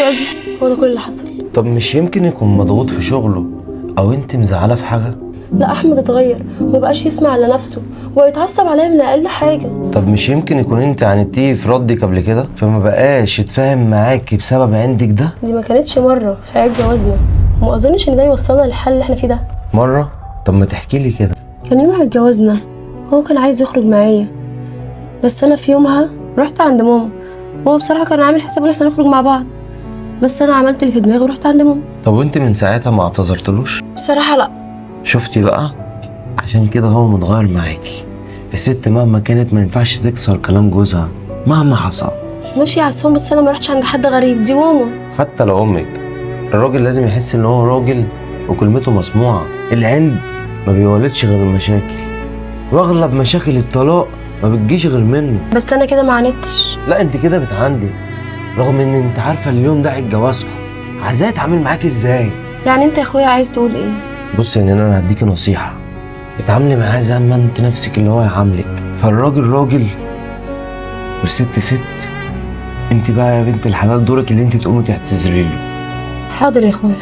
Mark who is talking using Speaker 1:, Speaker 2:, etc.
Speaker 1: دي. هو ده كل اللي حصل.
Speaker 2: طب مش يمكن يكون مضغوط في شغله او انت مزعله في حاجة؟
Speaker 1: لا، احمد اتغير ومبقاش يسمع لنفسه ويتعصب عليا من اقل حاجة.
Speaker 2: طب مش يمكن يكون انت عاندتيه في ردك قبل كده فما بقاش يتفاهم معاكي بسبب عندك ده؟
Speaker 1: دي ما كانتش مرة في عيد جوازنا، وما اظنش ان ده يوصلنا للحل اللي احنا فيه ده.
Speaker 2: مرة؟ طب ما تحكي لي كده.
Speaker 1: كان يوم عيد جوازنا هو كان عايز يخرج معايا، بس انا في يومها رحت عند ماما. هو بصراحة كان عامل حساب ان احنا نخرج مع بعض، بس انا عملت اللي في دماغي ورحت عند ماما.
Speaker 2: طب وانت من ساعتها ما اعتذرتلوش؟
Speaker 1: بصراحة لا.
Speaker 2: شفتي بقى؟ عشان كده هو متغير معاكي. الست مهما كانت ما ينفعش تكسر كلام جوزها مهما حصل.
Speaker 1: ماشي يا عصام، بس انا ما رحتش عند حد غريب، دي ماما.
Speaker 2: حتى لو امك، الراجل لازم يحس ان هو راجل وكلمته مسموعة. العند ما بيولدش غير المشاكل، واغلب مشاكل الطلاق ما بتجيش غير منه.
Speaker 1: بس انا كده ما عاندتش.
Speaker 2: لا انت كده بتعندي، رغم ان انت عارفه اليوم ده عيد جوازكم. عايزاه اتعامل معاك ازاي؟
Speaker 1: يعني انت يا اخويا عايز تقول ايه؟
Speaker 2: بص يعني انا هديكي نصيحة، اتعاملي معاه زي ما انت نفسك اللي هو يعاملك. فالراجل راجل والست ست. انت بقى يا بنت الحلال دورك اللي انت تقومي تعتذري له.
Speaker 1: حاضر يا اخويا.